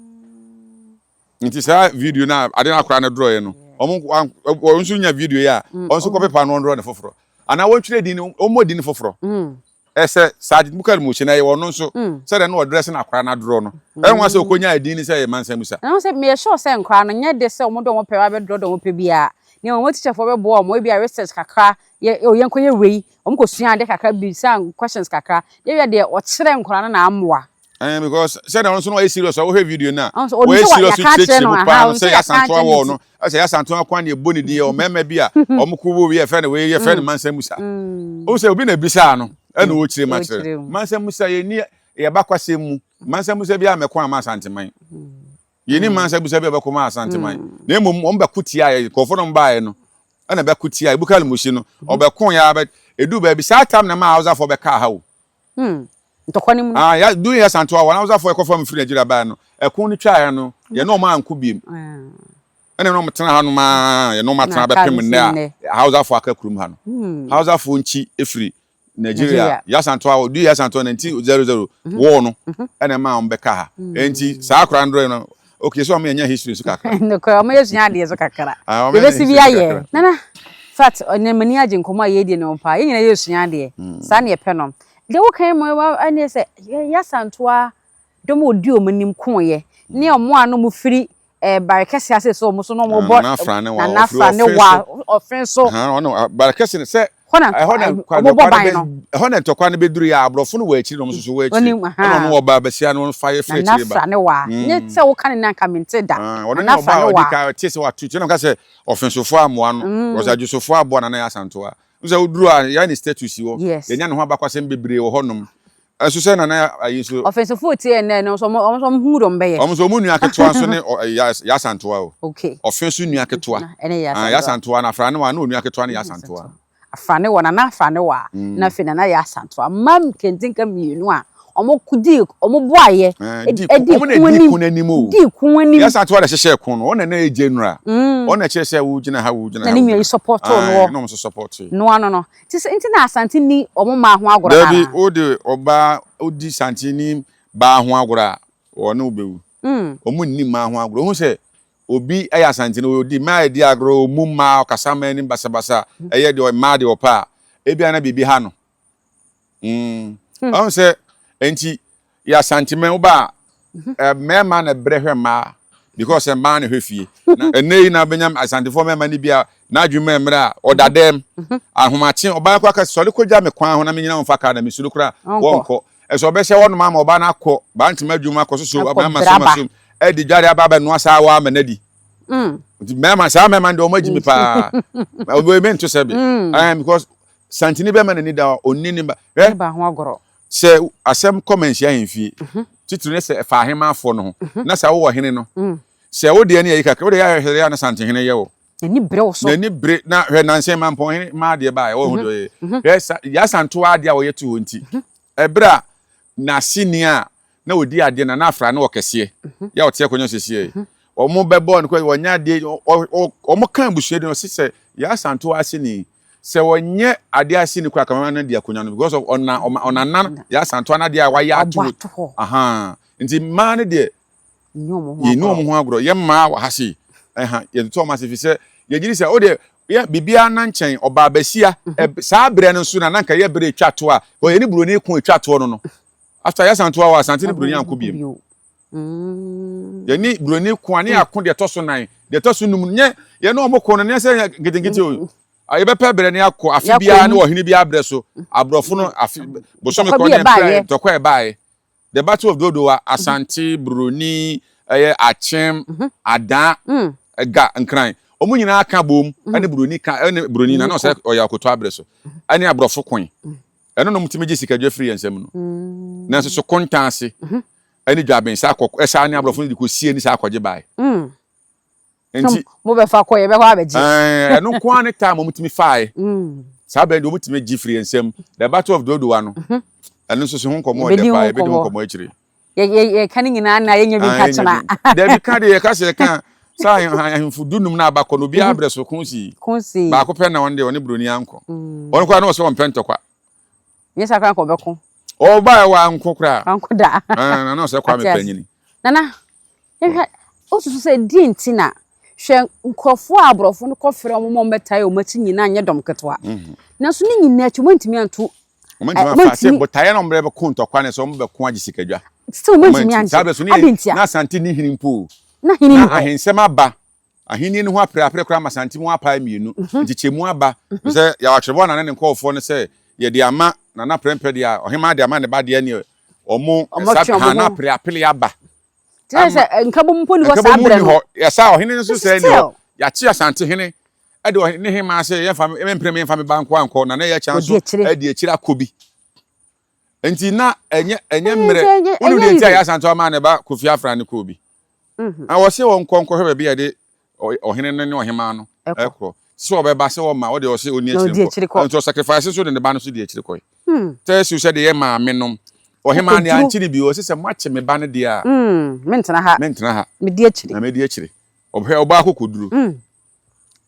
Nti saa video no a ade no akwadaa no dorɔeɛ no, wɔn wɔn nso nya video yi a, wɔn nso kɔpepa no wɔn dorɔ no foforɔ. Anaa wɔntwerɛ din no, wɔmmɔ din foforɔ. Ɛsɛ Sergeant Bukari Moshe na ɛyɛ ɔno nso sɛdeɛ na ɔdrɛse no akwadaa no adorɔ no. Ɛyɛ nwa sɛ ɔkɔnyaa edin no sɛ ɛyɛ Mansa Musa. Ɛho sɛ meyɛ sure sɛ nkwadaa no nyɛ de sɛ wɔn de wɔn pɛ abɛdrɔ deɛ wɔn pɛ biara. Nea wɔn teacherfoɔ bɛboa wɔn, ebia research kakra, yɛ oh yɛnkɔyɛ wei, wɔn kɔsua ade kakra, bisa questions kakra. Ebia deɛ ɔkyerɛ nkwadaa no na amoa. Ɛn because sɛdeɛ ɔno nso no ɔyɛ serious a wohwɛ video no a wɔyɛ serious kyerɛkyerɛ mu paa no sɛ Yasantoa wɔ no ɛsɛ Yasantoa kwan ne ɛbɔ ne din yɛ ɔmmarima bi a wɔn ko wɔ yɛfrɛ no wei yɛfrɛ no Mansa Musa o sɛ obi na ebisaa no ɛna ɔkyerɛ mu akyerɛ Mansa Musa yɛni yɛba kwasɛm mu Mansa Musa bi a mɛko ama Asanteman yɛni Mansa Musa bi a bɛko ma Asanteman na mmom wɔn bɛko tia yɛ nkurɔfoɔ no baeɛ no ɛna bɛko tia Ebukali Musi no ɔbɛko yɛ abɛ edu baabi saa tam na ma Hausafoɔ bɛka ha o Hmm. Ntɔkwa no mu. Ah, ya du yɛ santoa wɔn Hausafoɔ ɛkɔfa mu firi Nigeria baa no. Ɛko no twaeɛ no, yɛne wɔn anko biem. Ɛna wɔn tena ha no maa yɛne wɔn atena bɛpem nnɛ a Hausafoɔ aka kurom ha no. Hausafoɔ nkyi efiri Nigeria. Ya santoa du yɛ santoa 1900 wɔɔ no ɛna ɛmaa wɔn bɛka ha. Enti saa akora no no okay so wɔn yɛ nya history so kakra. Nokorɛ wɔn yɛ sua adeɛ so kakra. Ah, Yɛbɛsi bi ayɛ. Nana, fact ɛnɛ m'ani agye nkɔmmɔ a yɛredi no ho paa. Yɛn nyinaa yɛresua adeɛ. Mm. Saa na yɛpɛ no. Deɛ woka yi mu ɛne sɛ yɛasantoa dɔm a wɔdi wɔn anim koeɛ ne wɔn a na wɔfiri eh, bare kɛse ase so wɔn so na wɔbɔ Nana Afra ne wa Nana Afra ne wa ɔfe so. Ɔno bare kɛse no sɛ Hɔ na ɛhɔ na wɔbɔ ban no. Ɛhɔ na ntɔkwa no bɛduru yɛ aborɔfo no wɔ akyiri na wɔn nso so wɔ akyiri. Ɛna ɔno ɔbaa basia no fa yɛ firi akyiri ba. Nana Afra ne wa. Nye sɛ woka ne nanka mente da. Ɔno ne ɔbaa a ɔdi ka ɔte sɛ wato ti na ɔka sɛ ɔfensofoɔ amoa no. Wɔsɛ adwosofoɔ aboa Nana Asantewa. Sɛ woduru a yɛn ne status wɔ. Yɛnya ne ho abakwasɛm bebree wɔ hɔnom. Ɛnso sɛ Nana ayi nso. Ɔfɛnsofo tie ɛnɛ no nso ɔmo nso ɔmo hu dɔm bɛyɛ. Ɔmo nso ɔmo nua ketewa nso ne Yasantoa o. Okay. Ɔfɛn so nua ketewa. Ɛne Yasantoa. Yasantoa na Afranewa na onua ketewa ne Yasantoa. Afranewa Nana Afranewa na afei Nana Yasantoa mma nkentinka mmienu a ɔmo di ɔmo boayɛ. Ɛdi ko n'anim o. Di ko anim. Yasantoa na ɛhyehyɛ ko no ɔna na ɛyɛ general. Ɔna ɛkyerɛ sɛ wo gyina ha wo gyina ha. Na ne nua yi support no wɔ. Na ɔmo nso support. No ano no. Nti sɛ nti na Asante nni wɔn mmaa ho agorɔ no anaa? Dabi, wode ɔbaa wodi Asanteni baa ho agorɔ a, wɔne wo bɛwu. Wɔn nni mmaa ho agorɔ. Wohu sɛ obi yɛ Asanteni, ɔdi mmaa adi agorɔ, ɔmmu mmaa, ɔkasa mmaa anim basabasa, ɛyɛ deɛ mmaa deɛ ɔpɛ a, ebia na biribi ha no. Mm. Hmm. Ɔhu sɛ, nti yɛ Asanteman woba a, mhm. eh, mmarima na brɛ hwɛ mmaa because mmaa na hwɛ fie. Na ɛnɛ yi na bɛnya Asantefoɔ mmarima no bi a n'adwene mu mmerɛ a ɔda mhm. dɛm. Mhm. Ahomakye ɔbaa kɔ aka sɔre kɔgya me kwan ho na menyina wɔmfa kaa na mesuro koraa wɔnkɔ. Ɛsɛ ɔbɛhyɛ hɔnom ama ɔbaa no akɔ baa ntoma adwuma akɔ soso mmarima so ma so ɛde dware aba abɛnoa saa wɔ ama no adi. Mm. Nti mmarima saa mmarima deɛ wɔn agyi mi paa. Obi mi nto sɛ bi. Mm. Ɛn because santini bɛma n'ani da ɔnni ne ba. Hwɛ sɛ asɛm kɔ manhyia ahemfie mhm. titiri ne sɛ ɛfa ahemafoɔ no ho mhm. na sɛ wowɔ hene no mm. sɛ wo deɛ ne yɛ kakra wo deɛ yɛ ahwɛ yɛ na santehene yɛ wo. N'ani bere wo so. N'ani bere na hwɛ nansa ma mpɔn ma adeɛ baeɛ wɔn ho mhm. deɛ ɔyɛ. Mhm. Hwɛ sa yasantoa adeɛ a wɔyɛ to hɔ nti mhm. ɛberɛ a n'aseni a na ɔdi adeɛ na n'afra no wɔ kɛseɛ yɛ ɔte akonnwa sɛsiɛ yi wɔn bɛbɔ no kɔ wɔnyɛ adeɛ wɔn ka abusua di no ɔsi sɛ yasantoa aseni sɛ wɔnyɛ adeɛ aseni kora kama no di akonnwa no because of ɔna ɔnanan yasantoa n'adeɛ a wayɛ ato hɔ nti mmaa no deɛ Yɛnni wɔn ho agorɔ. Yɛn mmaa wɔ ha sei, ɛha, yɛtotɔ wɔn ase fi sɛ yɛgye di sɛ o deɛ yɛ biribiara na nkyɛn ɔbaa basia mhm. saa berɛ no nso na na nka yɛ berɛ etwa toɔ a ɔyɛ ne buroni ko etwa toɔ no no after yɛ asantoa wɔ asante ne buroni anko biem mm. yɛne buroni ko a ne yɛ ako deɛ ɛtɔ so nan deɛ ɛtɔ so num nyɛ yɛne wɔn ko no nyɛ sɛ nketenkete o mm. yɛbɛpɛ berɛ ne akɔ afe biara ne ɔhene biara berɛ so aborɔfo no afe bosome kɔ ne ntɔkwa ɛbaeɛ The Battle of Dodowa, Asante, Buroni, ɛyɛ Akyem, mhm. Adaa, mm. Ga, Nkran. Wɔn nyinaa ka bom mhm. ɛne Buroni ka ɛne Buroni na na ɔsɛ ɔyɛ akoto abere so ɛne aborɔfo koe. Mm. Ɛno na wɔtumi gye sikadwa firi yɛn nsam no. Mm. Nanso so kontan ase mhm. ɛne dwabensa akɔ ɛsaa ne aborɔfo no de kɔ sie ne saa akɔgye bae. Nti mo bɛfa kɔ yɛbɛkɔ abɛgye. Ɛɛ ɛno nko ara ne time wɔn tumi faae. Mm. Saa bɛn de wɔn tumi gye firi nsam. The battle of Dodowa no. Mhm. Ɛno nso so ho nkɔmɔ ɔdɛ paa yɛbɛdi ho nkɔmɔ akyire. Yɛ yɛ yɛka ne nyinaa na yɛnyɛ bi nka kyena. Dabi ka de yɛka sɛ yɛka sɛ ahemfo dunum na abakɔ no obiara mhm. brɛ so ko si. Ko si. Baako pɛ na wɔn deɛ wɔne buroni ankɔ. Mm. Wɔn koraa na wɔsɛ wɔn pɛ ntɔkwa. Nyɛ saa koraa nka ɔbɛko. Ɔbaa wɔ anko koraa. Anko da. Na na ɔsɛ Kwame panyini. Nana Hwɛ, wosusu sɛ deɛn nti na, hwɛ, nkurɔfoɔ a aborɔfo no kɔfrɛ wɔn ma wɔbɛtae wɔn akyi nyinaa nyɛ dɔm ketewa. Mhm. Nanso ne nyinaa akyi, wɔantumi anto. Wɔantumi amfa sɛ botaeɛ na wɔbɛko ntɔkwa ne sɛ wɔbɛko agye sikadwa. Sɛ wɔantumi angye. Saa bɛ so ne na Asante ne hene mpo. Na hene ni hɔ. Na ahensɛm aba. Ahenni no ho apereapere koraa ma Asante mu apae mmienu. Mhm. Nkyekyɛmu aba. Mhm. Sɛ Yaw Atwerɛbɔ na ne ne nkɔɔfoɔ no sɛ yɛde ama Nana Prɛmpɛ deɛ a ɔhemaa de ama ne ba deɛ ne wɔn sa ha na apereapere aba. Kyerɛ sɛ eh, nkabom mpo ni hɔ saa berɛ no. Yɛsa ɔhene nso sɛ ni hɔ. Yɛakye Asante hene ɛde ɔhene ne hemaa sɛ yɛmfa mempere me yɛmfa me ba nko ankɔ na na yɛ kyan so ɛde akyire akɔ bi. Nti na ɛnyɛ ɛnyɛ mmerɛ wonu deɛ nti a yɛ Asante ɔmaa ne ba Kofi Afra ne kɔɔ bi. Mhm. Na wɔse wɔn nkɔ nkɔhwɛ baabi a yɛde ɔhene no ne ɔhemaa no ɛkorɔ sɛ ɔbɛba sɛ ɔma ɔde ɔse ɔni akyire nkɔ nti ɔsacrifice nso de ne ba no so di akyire kɔe hmm. tɛ siw sɛ de yɛ maame nom ɔhemaa ne ankye ne bi ɔse sɛ moakye me ba no deɛ a hmm, mentena ha mentena ha medi akyire na medi akyire ɔhwɛ ɔbaa akɔkɔduro hmm.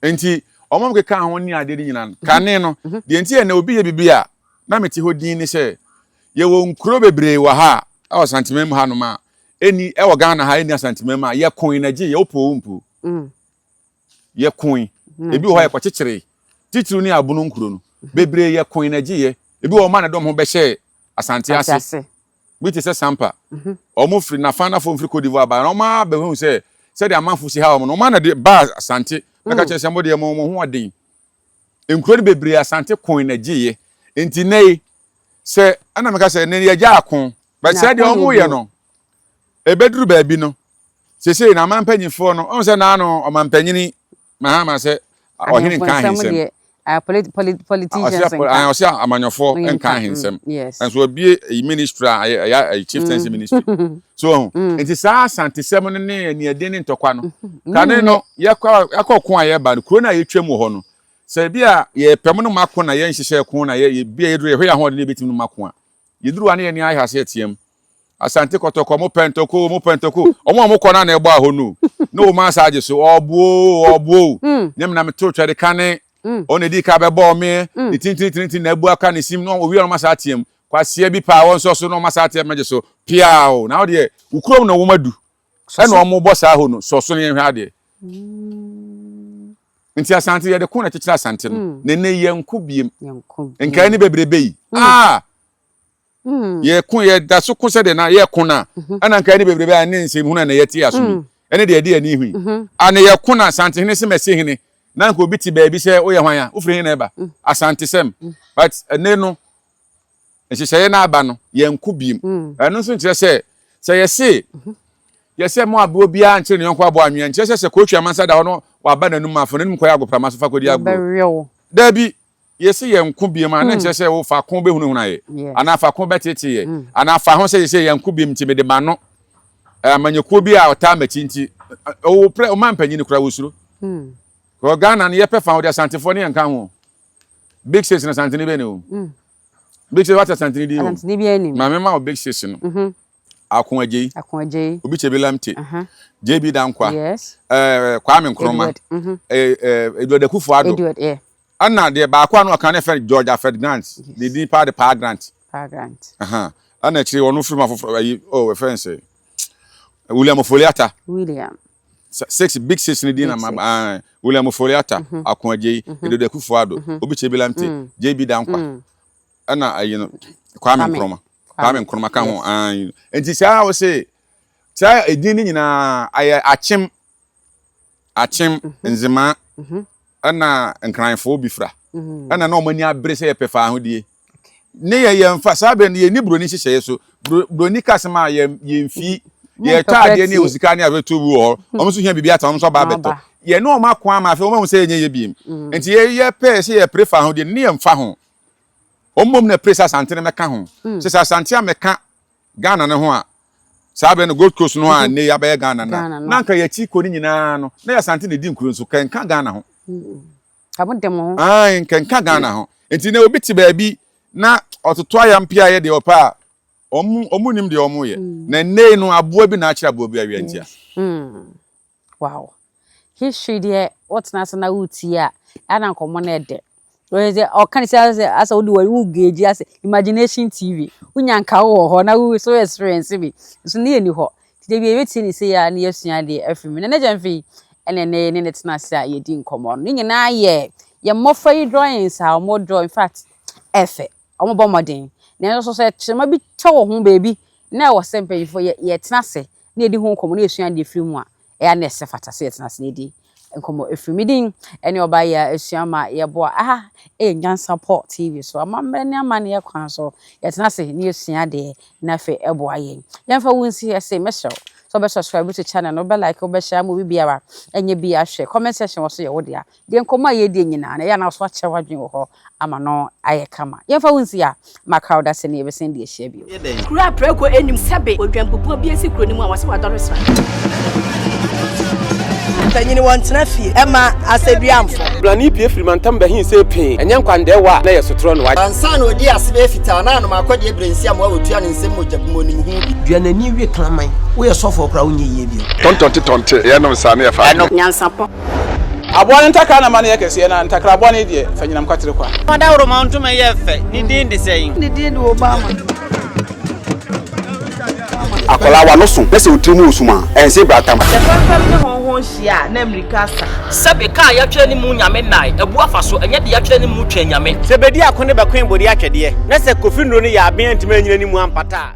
nti ɔmo keka ho ne adeɛ no nyinaa no kane no mhm. deɛ nti yɛ na obi yɛ biribi a na mete hɔ din ne sɛ yɛwɔ nkuro bebree wɔ ha a ɛwɔ Asanteman mu hanom a ɛni ɛwɔ Ghana ha ɛni Asanteman mu a yɛkoe na gye yɛ wopoo mpo mm. yɛkoe mm. ebi wɔ hɔ a yɛkɔkyekyere titiriw ne abono nkuro no bebree yɛkoe na gye yɛ ebi wɔ hɔ ma ne dɔm ho bɛhyɛ Asante ase bi te sɛ Sampa mhm. wɔn firi nafa nafo mfiri Cote d'Ivoire ba na wɔn abɛhu sɛ sɛdeɛ amanfo si ha wɔn no wɔn ana de ba Asante bɛka mm. kyerɛ sɛ mo deɛ mo mo ho ɔden nkuro no bebree Asante koe na gye yɛ nti nɛ yi sɛ ɛna meka sɛ ne yɛgya ako but sɛ deɛ wɔn yɛ no ebeduru baabi no sese na aman mpanyinfoɔ no ɔn sɛ naano ɔman panyini Mahama sɛ ɔhene nka ahensɛm ɔsɛ amanyɔfoɔ nka ahensɛm nso abie ministry a ɛyɛ chieftaincy mm. ministry so ɔho mm. nti saa asantesɛm no ne aniɛden ne ntɔkwa no mm. kane no yɛkɔ ko a yɛba no kuro no a yɛtwam wɔ hɔ no sɛ bi a yɛpɛ mo no mako na yɛnhyehyɛ ko na yɛ bi a yɛduru yɛhwɛ yɛn ahoɔden yɛbɛtumi no mako a Yɛduru hɔ a na yɛn ani ayɛ ase team. Asante kɔtɔkɔ, mo pɛ ntɔkwa o, mo pɛ ntɔkwa o. Wɔn a wɔkɔ no a na ɛbɔ ahɔ no. Na wɔn asa agye so, ɔɔbo o, ɔɔbo o. Mm. Ne mena meto twɛde ka ne. Mm. Ɔno na edi ka bɛbɔɔ me. Mm. Ne tintintintin na abu aka ne sim na owie na wɔn asa ateam. Kwasia bi paa wɔn nso so na wɔn asa ateam agye so. Piaw. Na wo deɛ, wo kurom na wɔn adu. Ɛna wɔn bɔ saa hɔ no, sɔ so na yɛnhwɛ adeɛ. Nti Asante yɛde ko na kyekyere Asante no. Mm. Na ɛnɛ yɛnko biem. Nkae ne bebrebe yi. Mm. Ah! Mm. Yɛko yɛda so ko sɛdeɛ na yɛko no a mm-hmm. ɛna nkae ne bebrebe a ne nsɛm hunu na yɛte aso yi. Mm. Ɛne deɛ ɛde ani hu yi. Mm-hmm. Ane yɛko na Asantehene se mɛse hene. Na nka obi te baabi sɛ woyɛ hwan a wofiri he na ɛba. Mm. Asantesɛm. But ɛnɛ no nhyehyɛeɛ no aba no, yɛnko biem. Mm. Ɛno nso nkyerɛ sɛ, sɛ yɛse mhm. yɛsɛ mo aboɔ biara nkyerɛ ne yɔnko aboɔ anwea nkyerɛ sɛ sɛ kootwi amansa da hɔ no waba n'anum afo n'anum kɔyɛ agoprama so fa kɔdi agorɔ. Daabi, yɛse yɛnko biem a, ne mm. nkyerɛ sɛ wo fa ko bɛhunahuna yɛ, anaa fa ko bɛtete yɛ, mm. anaa fa ho sɛ yɛsɛ yɛnko biem nti mede m'ano amanyɔkuo bi a ɔtaa m'akyi nti ɔwɔ prɛ ɔma mpanyin koraa wɔsuro. Wɔ Ghana no yɛpɛ fa ho de Asantefoɔ ne yɛnka ho. Big six na Asantene bɛ ne o. Mm. Big six wate Asantene din o. Asantene bi anim. Maame ma o big six no. Mhm. Ako Agyei. Ako Agyei. Obi Kyebi Lamte. Uh -huh. JB Dankwa. Yes. Eh, Kwame Nkrumah. Edward. Mhm. Eh, eh, Edward Akufo-Addo. Edward, yeah. Ɛna deɛ baako a no ɔka no yɛfrɛ George Alfred Grant. Yes. Ne din paa de Paa Grant. Paa Grant. Aha. Ɛna akyire ɔno firi mu afoforɔ ayi oh ɛfrɛ no sɛ William Ofori-Atta. William. Six big six ne din na ma ah William Ofori-Atta, mm-hmm. Ako Adjei, mm-hmm. Edward Akufo-Addo, mm-hmm. Obi Kyebi Lamte, mm. JB Dankwa. Mm. Ɛna ayi no Kwame Nkrumah. Kwame Nkrumah ka ho ah nti saa wo se saa edin ne nyinaa ayɛ akyem akyem nzemaa ɛna nkranfoɔ bi fra ɛna na wɔn ani abere sɛ yɛpɛ fa ahodie ne yɛ yɛn fa saa bere no yɛn ni buroni nhyehyɛeɛ so buroni ka asɛm a yɛn yɛn fi yɛtɔ adeɛ ne yɛwɔ sika ne abɛtɔ bi wɔ hɔ wɔn nso hia biribi ata wɔn nso aba abɛtɔ yɛn ne wɔn ako ama afei wɔn ahu sɛ yɛnyɛ yɛ biem nti yɛ yɛ pɛ sɛ yɛ pere fa ahodie ne yɛn fa ho wɔn mmom na pere sɛ asante no mɛka ho sɛ sɛ asante a mɛka Ghana no ho a, saa bere no Gold Coast no a nnɛ yi abɛyɛ Ghana no a, na anka yɛakyi kɔ no nyinaa no, na yɛ Asante na edi nkuro nso, kɛnka Ghana ho. Ka mo de mo ho. Ae, kɛnka Ghana ho. Nti na obi te baabi na ɔtoto ayampe ayɛ deɛ ɔpɛ a, wɔn wɔn nim deɛ wɔn yɛ. Na nnɛ yi no, aboa bi na akyerɛ aboa bi awia ntia. Wow. History deɛ wotena ase na wotie a, ɛna nkɔmmɔ no ɛdɛ. Wɔyɛ sɛ ɔka ne sɛ asɛ asɛ wode wɔ wo gauge asɛ imagination TV. Wonya nka wɔ hɔ na wo so experience bi. Nso ne yɛ ni hɔ. Nti da bi yɛbɛtie ne sei a na yɛasua adeɛ afiri mu. Nana Gyamfi ɛna ɛnɛ yɛne no tena ase a yɛdi nkɔmmɔ no. Ne nyinaa yɛ yɛn mmɔfra yi drawings a wɔn draw in fact ɛfɛ. Wɔn bɔ mmɔden. Nanso sɛ kyerɛma bi tɔ wɔ ho baabi na ɛwɔ sɛ mpanyinfoɔ yɛ yɛtena ase na yɛdi ho nkɔmmɔ na yɛsua adeɛ firi mu a, ɛyɛ a na ɛsɛ fata sɛ yɛtena ase na yɛdi nkɔmmɔ firi. Me din ne ɔbaa yi a asua ma yɛboa. Aha yɛ Nyansapɔ TV so. Amammerɛ ne amanneɛ kwan so, yɛtena ase na yɛsua adeɛ na afei ɛboa yɛn. Yɛmfa wo nsi ase, mɛsrɛ wo sɛ wobɛ subscribe to channel no, wobɛ like, wobɛ share ama obi biara anya bi ahwɛ. Comment section wɔ so yɛ wo dea. Deɛ nkɔmmɔ a yɛredi nyinaa no, ɛyɛ a na wo nso akyerɛ w'adwene wɔ hɔ ama no ayɛ kama. Yɛmfa wo nsi a, makra wo da sɛ ne yɛbɛsan di ahyia bio. Kuro a prako nnim sɛbe odwanbubuo bi asi kuro no mu a wɔse wadɔre sra. Mpanyini wɔntena fie ɛma asɛduamfo. Blani pue firi mantam bɛhee sei pee, ɛnyɛ nkwandɛɛwa a na ɛyɛ sotorɔ na wagye. Ansa na ɔdii ase bɛyɛ fitaa na anom akɔdeɛ berɛ nsi amoa wɔtua ne nsam mogya bi mu ɔnim ho bi. Dua n'ani we kraman. Woyɛ sɔfoɔ koraa wonyɛ yie bio. Tɔntɔnte tɔnte, yɛnom saa na yɛfa adwene. Nyansapɔ. Aboa no ntakra na ma no yɛ kɛseɛ, na ntakra bɔne deɛ, fa nyinam kwatere kwa. Ɔdawuroma ntoma yɛ fɛ, ne din de sɛn? Ne din de Obama. Akwadaa w'ano so na sɛ wo tiri mu wɔ sum a, ɛnse bratam. Sɛ fɛmfɛm ne hɔnhɔn hyia a, na mmirika asa. Sɛbe ka a yɛatwerɛ ne mu Nyame nnae, abu afa so, ɛnyɛ deɛ yɛatwerɛ ne mu Twɛn Nyame. Sɛ bedi ako ne bɛkoe bode atwɛdeɛ, na sɛ Kofi nnuro no yɛ aben antumi anyina ne mu ampata a.